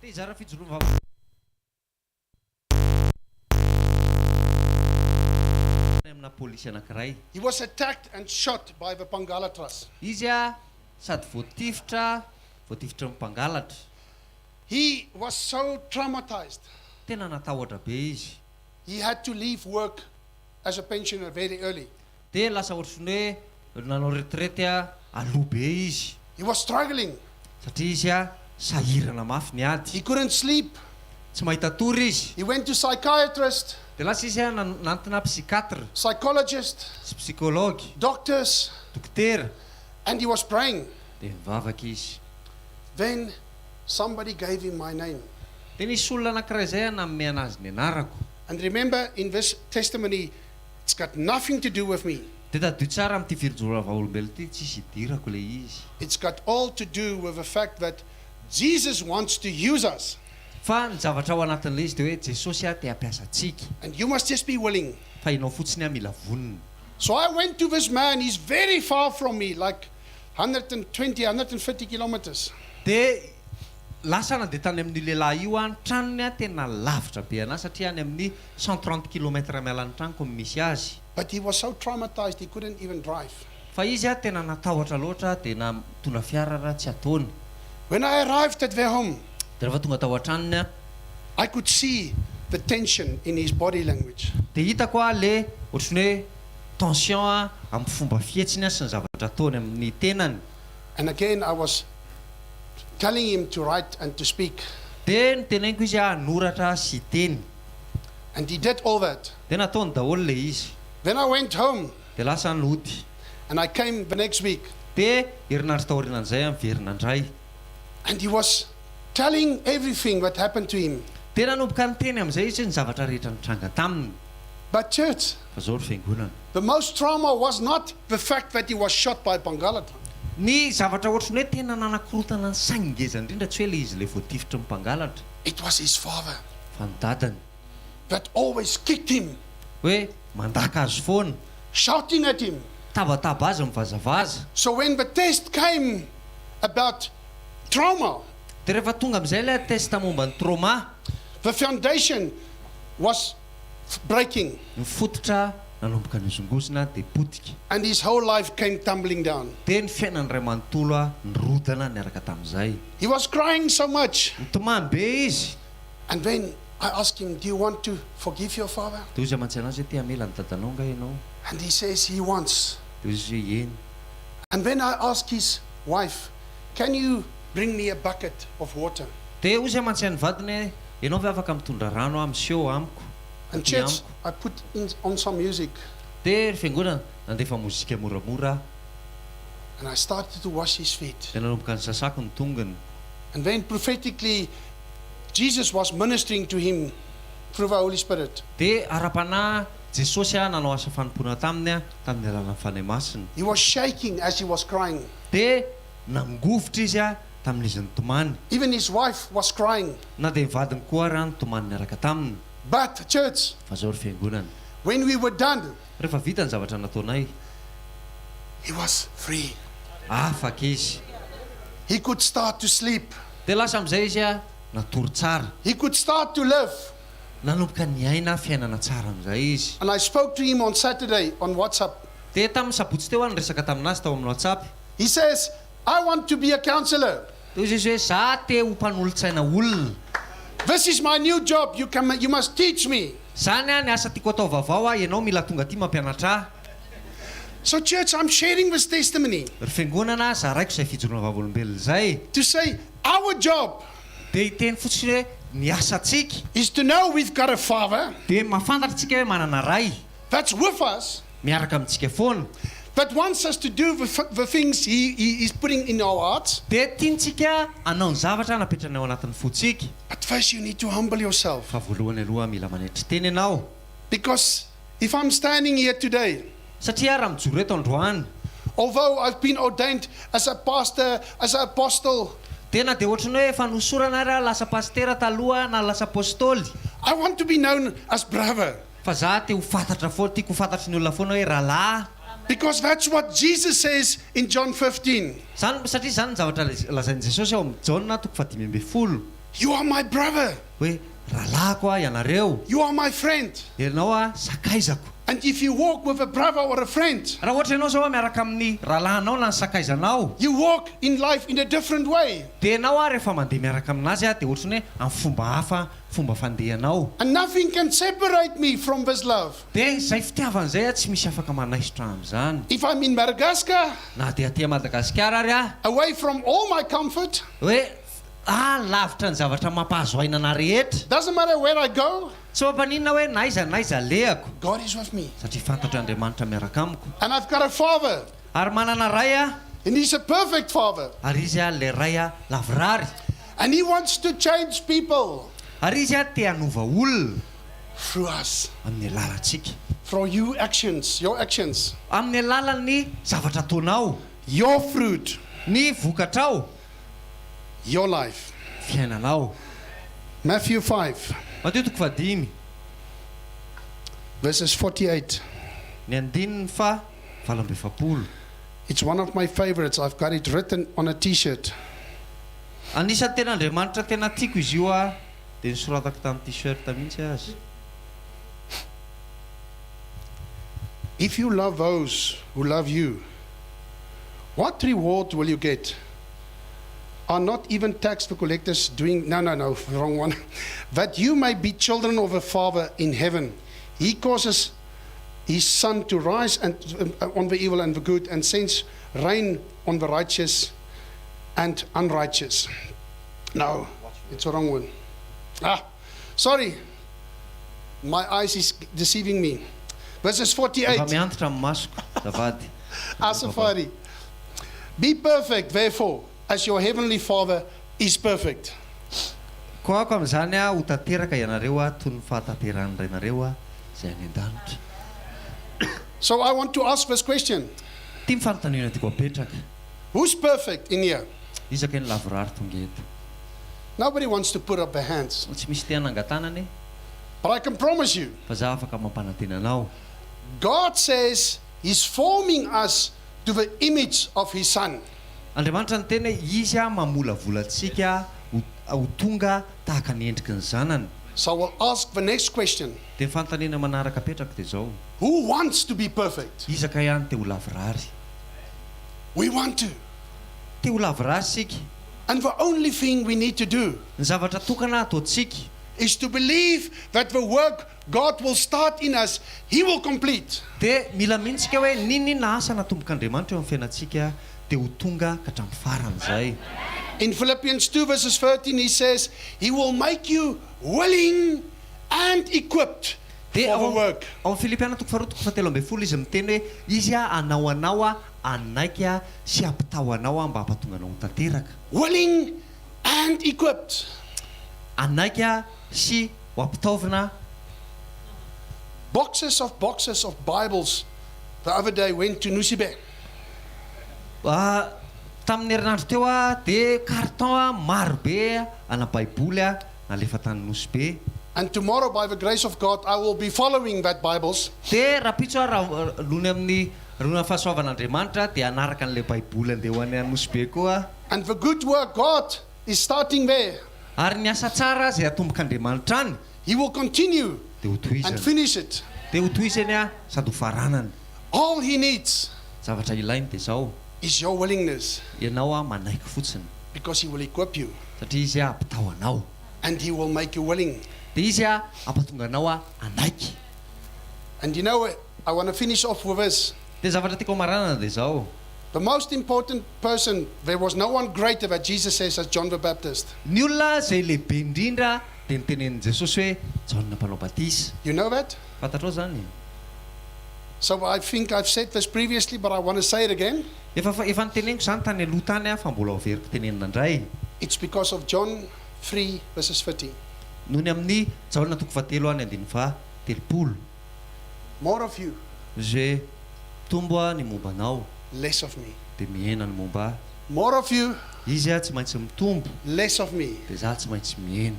Te hizara fijoroana vavolombelona amina polisy anankiray. He was attacked and shot by the Pangalatras. Izy sady voatifitra, voatifitry ny mpangalatra. He was so traumatized. Tena natahotra be izy. He had to leave work as a pensioner very early. Dia lasa ohatran'ny hoe nanao retraite aloha be izy. He was struggling. Satria izy sahirana mafy niady. He couldn't sleep. Tsy mahita tory izy. He went to psychiatrist. Dia lasa izy nanantona psychiatre. Psychologist. Sy psychologue. Doctors. Dokotera. And he was praying. Dia nivavaka izy. Then somebody gave him my name. Dia nisy olona anankiray izay nanome anazy ny anarako. And remember in this testimony it's got nothing to do with me. Dia tadidio tsara amin'ity firijoroana vavolombelona ity, tsisy idirako ilay izy. It's got all to do with the fact that Jesus wants to use us. Fa ny zavatra ao anatin'ilay izy dia hoe Jesosy te hampiasa antsika. And you must just be willing. Fa ianao fotsiny mila vonona. So I went to this man, he's very far from me, like 120, 150 kilometers. Dia Lasa nandeha tany amin'io lehilahy io aho, ny tranony a tena lavitra be an'ahy satria any amin'ny 130 kilomètres miala ny tranoko no misy azy. But he was so traumatized he couldn't even drive. Fa izy a tena natahotra loatra dia na mitondra fiara ara tsy ataony. When I arrived at their home. Dia rehefa tonga tao an-tranony aho. I could see the tension in his body language. Dia hitako a le ohatran'ny hoe tension a amin'ny fomba fihetsiny a sy ny zavatra ataony amin'ny tenany. And again I was telling him to write and to speak. Dia noteneniko izy hanoratra sy hiteny. And he did all that. Dia nataony daholo ilay izy. Then I went home. Dia lasa nody. And I came the next week. Dia herinandro taorianan'izay aho niverina indray. And he was telling everything that happened to him. Dia nanomboka niteny amin'izay izy ny zavatra rehetra nitranga taminy. But church. Fa izao ry fiangonana. The most trauma was not the fact that he was shot by mpangalatra. Ny zavatra ohatran'ny hoe tena nanakorontana ny sainy ngeza indrindra tsy hoe ilay izy ilay voatifitry ny mpangalatra. It was his father. Fa ny dadany. That always kicked him. Hoe mandaka azy foana. Shouting at him. Mitabataba azy mivazavaza. So when the test came about trauma. Dia rehefa tonga amin'izay ilay test momba ny trauma. The foundation was breaking. Ny fototra nanomboka nihozongozona dia potika. And his whole life came tumbling down. Dia ny fiainany iray manontolo nirodana niaraka tamin'izay. He was crying so much. Nitomany be izy. And then I asked him, Do you want to forgive your father? Dia hoy izy aman-tsaina azy hoe, Te hamela ny dadanao angaha ianao? And he says he wants. Dia hoy izy hoe, Eny. And then I asked his wife, Can you bring me a bucket of water? Dia hoy izy aman-tsain'ny vadiny hoe, Ianao ve afaka mitondra rano aho miseho amiko, And aty church, amiko? I put in on some music. Dia ry fiangonana, nandefa mozika moramora aho. And I started to wash his feet. Dia nanomboka nisasako ny tongony. And then prophetically, Jesus was ministering to him through the Holy Spirit. Dia ara-panahy, Jesosy nanao asa fanompoana taminy tamin'ny alalan'ny Fanahy Masina. He was shaking as he was crying. Dia nangovitra izy tamin'izy nitomany. Even his wife was crying. Na dia ny vadiny koa ara nitomany niaraka taminy. But, church. Fa izao ry fiangonana. When we were done. Rehefa vita ny zavatra nataonay. He was free. Afaka izy. He could start to sleep. Dia lasa amin'izay izy natory tsara. He could start to live. Nanomboka niaina fiainana tsara amin'izay izy. And I spoke to him on Saturday on WhatsApp. Dia tamin'ny sabotsy teo aho niresaka tamin'azy tao amin'ny WhatsApp. He says, I want to be a counsellor. Dia hoy izy hoe, Za te ho mpanolotsaina olona. This is my new job, you can, you must teach me. Zany ny asa tiako atao vaovao ah, ianao mila tonga aty mampianatra ahy. So church, I'm sharing this testimony. Ry fiangonana, zaraiko izay fijoroana vavolombelona izay. To say our job. Dia hiteny fotsiny hoe ny asantsika. Is to know we've got a father. Dia mahafantatra tsika hoe manana Ray. That's with us. Miaraka amintsika foana. That wants us to do the the things he he is putting in our hearts. Dia tiantsika hanao ny zavatra napetrany ao anatin'ny fontsika. But first you need to humble yourself. Fa voalohany aloha mila manetry tena ianao. Because if I'm standing here today. Satria raha mijoro eto androany. Although I've been ordained as a pastor, as an apostle. Dia na dia ohatran'ny hoe efa nosorana ary aho lasa pasitera taloha na lasa apostoly. I want to be known as brother. Fa za te ho fantatra foana, tiako ho fantatry ny olona foana hoe rahalahy. Because that's what Jesus says in John 15. Zany, satria izany ny zavatra lazain'i Jesosy ao amin'ny Jaona toko fahadimy ambin'ny folo. You are my brother. Hoe rahalahiko aho ianareo. You are my friend. Ianao aho sakaizako. And if you walk with a brother or a friend. Raha ohatra ianao izao miaraka amin'ny rahalahinao na ny sakaizanao. You walk in life in a different way. Dia ianao aho rehefa mandeha miaraka aminazy aho dia ohatran'ny hoe amin'ny fomba hafa fomba fandehanao. And nothing can separate me from this love. Dia izay fitiavana izay tsy misy afaka manaisotra amin'izany. If I'm in Madagascar. Na dia aty Madagasikara ary aho. Away from all my comfort. Hoe ah lavitra ny zavatra mampahazo aina anah rehetra. Doesn't matter where I go. Tsy mampaninona hoe na aiza na aiza alehako. God is with me. Satria fantatro Andriamanitra miaraka amiko. And I've got a father. Ary manana ray aho. And he's a perfect father. Ary izy ilay ray lavorary. And he wants to change people. Ary izy te hanova olona. Through us. Amin'ny alalantsika. Through you actions, your actions. Amin'ny alalan'ny zavatra ataonao. Your fruit. Ny vokatrao. Your life. Fiainanao. Matthew 5. Matio toko fahadimy. Verses 48. Ny andininy faha 48. It's one of my favorites. I've got it written on a T-shirt. Anisan'ny tena Andriamanitra tena tiako izy io a, dia nosoratako tamin'ny t-shirt mihitsy aza. If you love those who love you, what reward will you get? Are not even tax collectors doing no no no wrong one that you may be children of a father in heaven. He causes his sun to rise and on the evil and the good and sends rain on the righteous and unrighteous. No, it's the wrong one. Ah, sorry. My eyes is deceiving me. Verses Efa 48. mihantitra ny masoko, azafady. Asafari. Be perfect, therefore, as your heavenly Father is perfect. Koa aoka amin'izany ho tanteraka ianareo toy ny fahatanterahan'ny Rainareo izay any an-danitra. So I want to ask this question. Ity ny fanontaniana tiako apetraka. Who's perfect in here? Iza kay no lavorary tonga eto? Nobody wants to put up their hands. Tsy misy te hanangan-tanana e. But I can promise you, Fa za afaka mampanantena anao. God says He's forming us to the image of His Son. Andriamanitra niteny hoe Izy mamolavola antsika ho ho tonga tahaka ny endriky ny Zanany. So I will ask the next question. Dia ny fanontaniana manaraka apetrako dia izao. Who wants to be perfect? Iza kay any te ho lavorary? We want to. Te ho lavorary isika. And the only thing we need to do Ny zavatra tokana ataontsika. is to believe that the work God will start in us, He will complete. Dia mila mino isika hoe n'inon'inona asa natombok'Andriamanitra eo amin'ny fiainantsika dia ho tonga ka hatramin'ny farany izay. In Philippians 2 verses 13 he says, He will make you willing and equipped Dia for ao the work. ao amin'ny Filipiana toko faharoa toko fahatelo ambin'ny folo izy miteny hoe izy hanao anao hanaiky sy hampitao anao mba hampatonga anao ho tanteraka. Willing and equipped. Hanaiky sy ho ampitaovina. Boxes of boxes of Bibles the other day went to Nosy Be. Tamin'ny herinandro teo dia carton maro be ana baiboly nalefa tany Nosy Be. And tomorrow by the grace of God I will be following that Bibles. Dia rahampitso aho raha lony amin'ny lony amin'ny fahasoavan'Andriamanitra dia hanaraka an'ilay baiboly andeha ho any Nosy Be koa aho. And the good work God is starting there. Ary ny asa tsara izay atombok'Andriamanitra any. He will continue Dia ho and tohizany. finish it. Dia ho tohizany sady ho faranany. All he needs Zavatra ilainy dia izao. is your willingness. Ianao manaiky fotsiny. Because he will equip you. Satria izy hampitao anao. And he will make you willing. Dia izy hampatonga anao hanaiky. And you know, I want to finish off with this. Dia zavatra tiako hamaranana dia izao. The most important person, there was no one greater that Jesus says as John the Baptist. Ny olona izay lehibe indrindra dia notenenin'i Jesosy hoe Jaona mpanao batisa. You know that? Fantatrao izany? So I think I've said this previously, but I want to say it again. Efa efa noteneniko izany tany aloha tany aho fa mbola hoveriko tenenina indray. It's because of John 3 verses 30. Noho ny amin'ny Jaona toko fahatelo any andininy faha 30. More of you. Izay mitombo ny momba anao. Less of me. Dia mihena ny momba ahy. More of you. Izy tsy maintsy mitombo. Less of me. Dia za tsy maintsy mihena.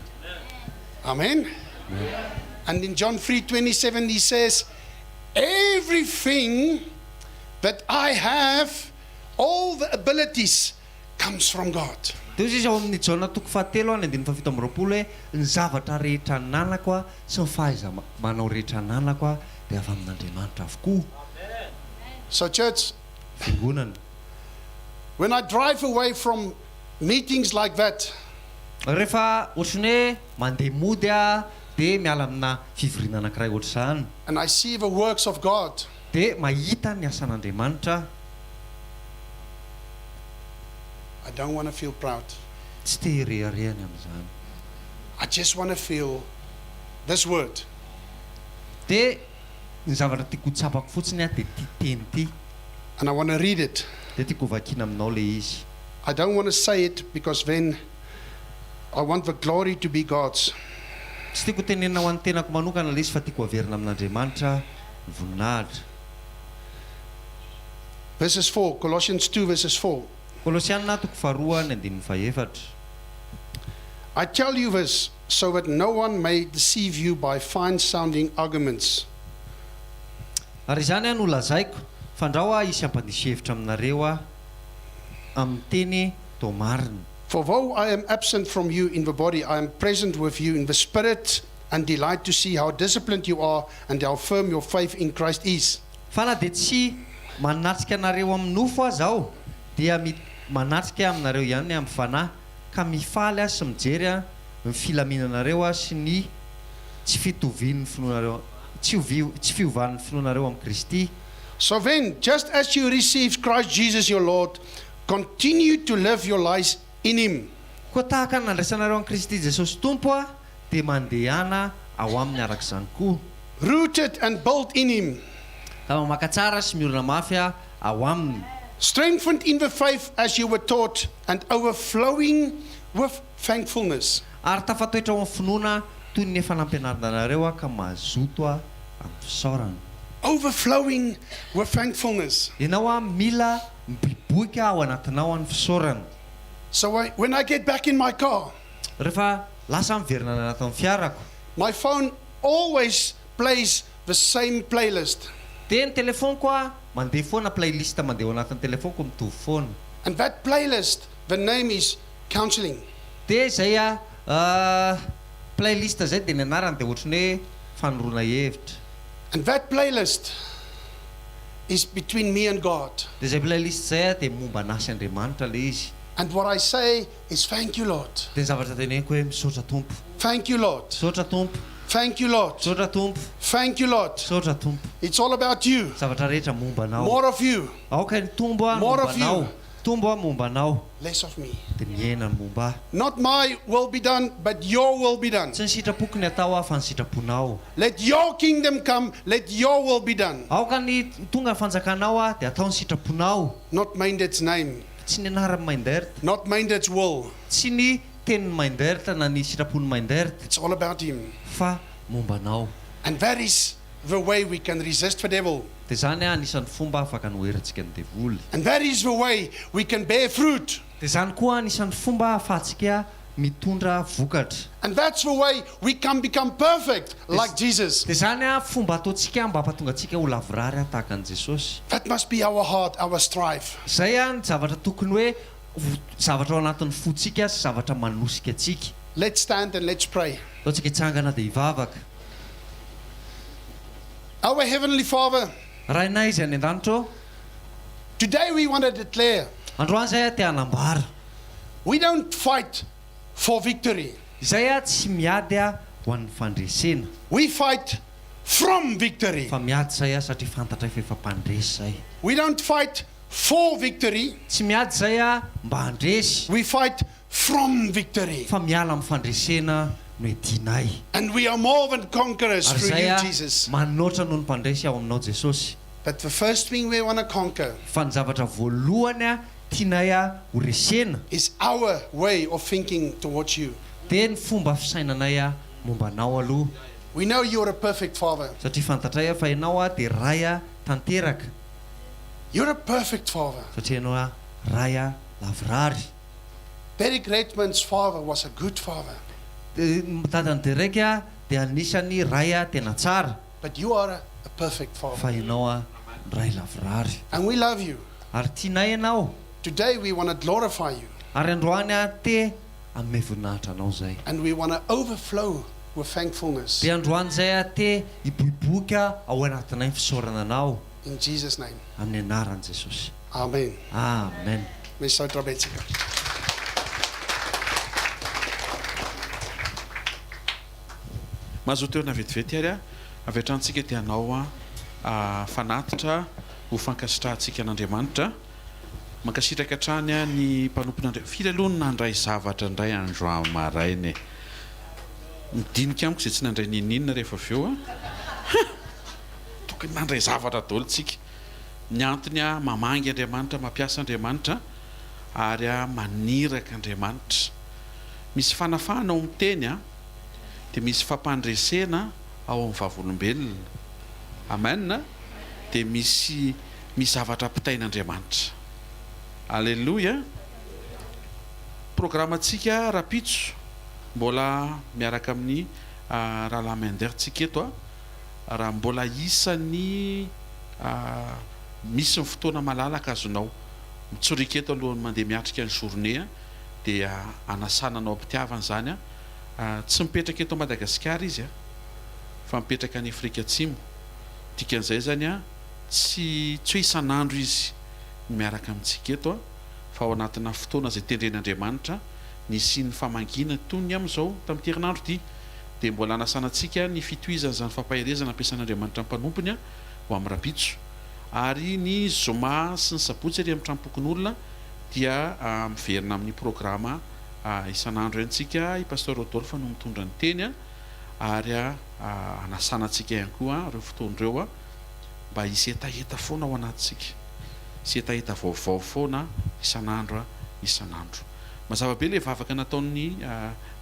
Amen. And in John 3:27 he says, everything that I have, all the abilities comes from God. Dia hoy izy ao amin'ny Jaona toko fahatelo any andininy fahafito amby roapolo hoe, ny zavatra rehetra ananako sy ny fahaiza-manao rehetra ananako dia avy amin'Andriamanitra avokoa. So church, Fiangonana. When I drive away from meetings like that, Rehefa ohatran'ny hoe mandeha mody aho dia miala amina fivoriana anankiray ohatr'izany. And I see the works of God. Dia mahita ny asan'Andriamanitra aho. I don't want to feel proud. Tsy te hirehareha ny amin'izany. I just want to feel this word. Dia ny zavatra tiako ho tsapako fotsiny dia ity teny ity. And I want to read it. Dia tiako hovakiana aminao ilay izy. I don't want to say it because then I want the glory to be God's. Tsy tiako hotenenina ho an'ny tenako manokana ilay izy fa tiako haverina amin'Andriamanitra ny voninahitra. Verses 4, Colossians 2 verses 4. Kolosiana toko faharoa ny andininy fahefatra. I tell you this so that no one may deceive you by fine-sounding arguments. Ary izany no lazaiko, fandrao hisy hampandiso hevitra aminareo aho amin'ny teny toa marina. For though I am absent from you in the body, I am present with you in the spirit, and delight to see how disciplined you are and how firm your faith in Christ is. Fa na dia tsy manatrika anareo amin'ny nofo aza aho, dia mi manatrika aminareo ihany amin'ny fanahy, ka mifaly aho sy mijery an ny filaminanareo aho sy ny tsy fitovian'ny finoanareo tsy ovi tsy fiovan'ny finoanareo amin'i Kristy. So then, just as you received Christ Jesus your Lord, continue to live your lives in him. Koa tahaka ny nandraisanareo an'i Kristy Jesosy Tompo aho, dia mandehana ao aminy araka izany koa. Rooted and built in him. Ka mamaka tsara sy miorina mafy ao aminy. Strengthened in the faith as you were taught and overflowing with thankfulness. Ary tafatoetra ao amin'ny finoana toy ny efa nampianarina anareo aho ka mazoto amin'ny fisaorana. Overflowing with thankfulness. Ianao aho mila miboiboika ao anatinao ny fisaorana. So I, when I get back in my car. Rehefa lasa aho miverina any anatin'ny fiarako. My phone always plays the same playlist. Dia ny telephone-ko a mandeha foana playlist mandeha ao anatin'ny telephone-ko mitovy foana. And that playlist the name is counseling. Dia izay a playlist izay dia ny anarany dia ohatran'ny hoe fanoroana hevitra. And that playlist is between me and God. Dia izay playlist izay a dia momba anah sy Andriamanitra ilay izy. And what I say is thank you Lord. Dia ny zavatra teneniko hoe misaotra Tompo. Thank you Lord. Misaotra Tompo. Thank you Lord. Misaotra Tompo. Thank you Lord. Misaotra Tompo. It's all about you. Zavatra rehetra momba anao. More of you. Aoka hitombo aho More momba of you. anao. Tombo aho momba anao. Less of me. Dia mihena ny momba ahy. Not my will be done but your will be done. Tsy ny sitrapoko ny atao aho fa ny sitraponao. Let your kingdom come, let your will be done. Aoka ny tonga ny fanjakanao aho dia atao ny sitraponao. Not Meinderd's name. Tsy ny anaran'i Meindert. Not Meinderd's will. Tsy ny tenin'i Meindert na ny sitrapon'i Meindert. It's all about him. Fa momba anao. And that is the way we can resist the devil. Dia izany anisan'ny fomba afaka anoherantsika ny devoly. And that is the way we can bear fruit. Dia izany koa anisan'ny fomba ahafahantsika mitondra vokatra. And that's the way we can become perfect like Jesus. Dia izany fomba ataontsika mba hampatonga antsika ho lavorary tahaka an'i Jesosy. That must be our heart, our strive. Izay ny zavatra tokony hoe zavatra ao anatin'ny fontsika sy zavatra manosika antsika. Let's stand and let's pray. Andao tsika hitsangana dia hivavaka. Our Heavenly Father. Rainay izay any an-danitra ô. Today we want to declare. Androany izahay te hanambara. We don't fight for victory. Izahay tsy miady ho an'ny fandresena. We fight from victory. Fa miady izahay satria fantatray fa efa mpandresy izahay. We don't fight for victory. Tsy miady izahay mba handresy. We fight from victory. Fa miala amin'ny fandresena no iadianay. And we are more than conquerors Ary through izahay you Jesus. manoatra noho ny mpandresy ao aminao Jesosy. But the first thing we want to conquer. Fa ny zavatra voalohany tianay ho resena. Is our way of thinking towards you. Dia ny fomba fisainanay momba anao aloha. We know you are a perfect father. Satria fantatray fa ianao dia Ray tanteraka. You're a perfect father. Satria ianao Ray lavorary. Derek Redmond's father was a good father. Dadan'i Derek dia anisan'ny ray tena tsara. But you are a perfect father. Fa ianao ray lavorary. And we love you. Ary tianay ianao. Today we want to glorify you. Ary androany te hanome voninahitra anao izay. And we want to overflow with thankfulness. Dia androany izay te hiboiboika ao anatinay ny fisaorana anao. In Jesus name. Amin'ny anaran'i Jesosy. Amen. Amen. Misaotra betsaka. Mazotoa na vetivety ary avy hatrany tsika dia hanao fanatitra ho fankasitrahantsika an'Andriamanitra. Mankasitraka hatrany ny mpanompon'Andriamanitra. Firy aloha no nandray zavatra indray androany maraina e? Midinika amiko izay tsy nandray n'inon'inona rehefa avy eo an! Tokony nandray zavatra daholo tsika. Ny antony mamangy Andriamanitra, mampiasa Andriamanitra ary maniraka Andriamanitra. Misy fanafahana ao amin'ny teny dia misy fampandresena ao amin'ny vavolombelona. Amen. Dia misy misy zavatra ampitain'Andriamanitra. Aleloia. Programantsika rapitso mbola miaraka amin'ny rahalahy Mender tsika eto. Raha mbola isan'ny misy ny fotoana malalaka azonao mitsoriaka eto alohan'ny mandeha miatrika ny journée. Dia anasana anao am-pitiavana izany an. Tsy mipetraka eto Madagasikara izy an, fa mipetraka any Afrika Atsimo. Dikan'izay izany an, tsy tsy hoe isan'andro izy no miaraka amintsika eto an, fa ao anatina fotoana izay tendren'Andriamanitra nisian'ny famangiana toy ny amin'izao tamin'ity herinandro ity. Dia mbola anasana antsika ny fitohizan'izany fampaherezana ampiasain'Andriamanitra ny mpanompony an, ho amin'ny rahampitso. Ary ny zoma sy ny sabotsy ery amin'ny tranompokonolona dia miverina amin'ny programa isan'andro ihany tsika, i Pasteur Rodolphe no mitondra ny teny ary hanasana antsika ihany koa ireo fotoana ireo mba hisy hetaheta foana ao anatintsika, hisy hetaheta vaovao foana isan'andro isan'andro. Mazava be ilay vavaka nataon'ny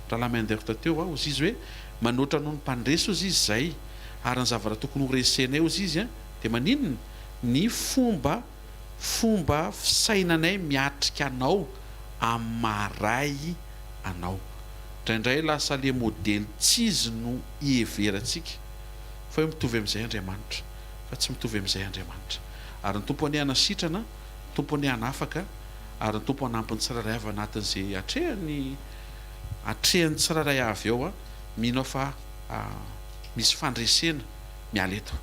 Rahalahy Mendert teo, hozy izy hoe manoatra noho ny mpandresy hozy izy izay ary ny zavatra tokony ho resenay hozy izy dia maninona? Ny fomba fomba fisainanay miatrika anao amin'ny maha ray anao. Indraindray lasa le modely tsy izy no iheverantsika fa hoe mitovy amin'izay Andriamanitra fa tsy mitovy amin'izay Andriamanitra. Ary ny Tompo anie hanasitrana, ny Tompo anie hanafaka ary ny Tompo hanampy ny tsirairay avy anatin'izay atrehany atrehan'ny tsirairay avy ao. Mino aho fa misy fandresena miala eto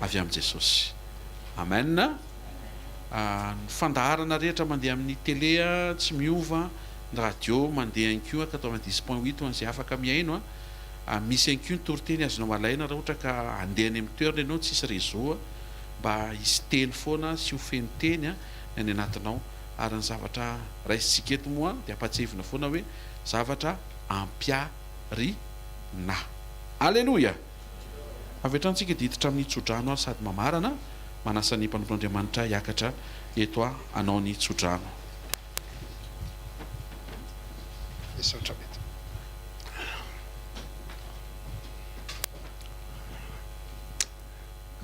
avy amin'i Jesosy. Amen. Ny fandaharana rehetra mandeha amin'ny télé tsy miova, ny radio mandeha ihany koa 90.8 ho an'izay afaka mihaino. Misy ihany koa ny toriteny azonao alaina raha ohatra ka handeha any amin'ny toerana ianao tsisy réseau mba hisy teny foana sy ho feno teny ny any anatinao. Ary ny zavatra raisintsika eto moa dia ampahatsiahivina foana hoe zavatra ampiharina. Aleloia! Avy hatrany tsika dia hiditra amin'ny tsodrano ary sady mamarana, manasa ny mpanompon'Andriamanitra hiakatra eto hanao ny tsodrano. Misaotra betsaka.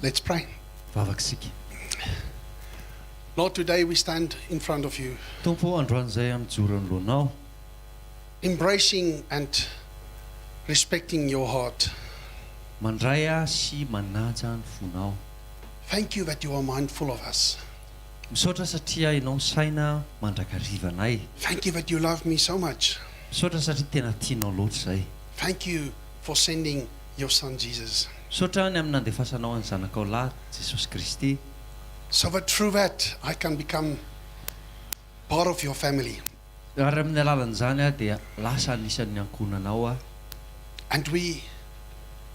Let's pray. Vavaka isika. Lord, today we stand in front of you. Tompo ô, androany izahay mijoro anoloanao. Embracing and respecting your heart. Mandray ahy sy manaja ny fonao. Thank you that you are mindful of us. Misaotra satria ianao misaina mandrakariva anay. Thank you that you love me so much. Misaotra satria tena tianao loatra izay. Thank you for sending your son Jesus. Misaotra ny amin'ny nandefasanao an'ny zanakao lahy Jesosy Kristy. So that through that I can become part of your family. Ary amin'ny alalan'izany aho dia lasa anisan'ny ankohonanao aho. And we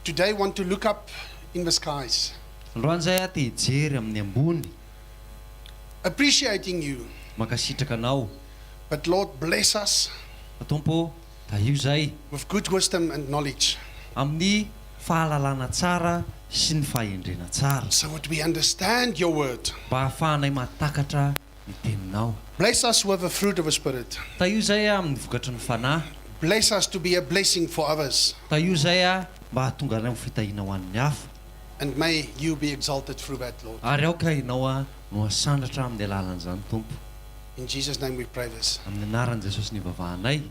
today want to look up in the skies. Androany izay aho te hijery amin'ny ambony. Appreciating you. Mankasitraka anao. But Lord bless us. Fa Tompo ô, tahio izay. With good wisdom and knowledge. Amin'ny fahalalana tsara sy ny fahendrena tsara. So that we understand your word. Mba hahafahanay mahatakatra ny teninao. Bless us with the fruit of the Spirit. Tahio izay aho amin'ny vokatry ny Fanahy. Bless us to be a blessing for others. Tahio izay aho mba hahatonga anay ho fitahiana ho an'ny hafa. And may you be exalted through that, Lord. Ary aoka Ianao no hasandratra amin'ny alalan'izany, Tompo. In Jesus name we pray this. Amin'ny anaran'i Jesosy no ivavahanay.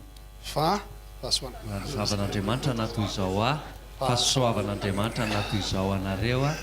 Fa, fahasoavan'Andriamanitra na toy izao ahy, fahasoavan'Andriamanitra na toy izao anareo aho.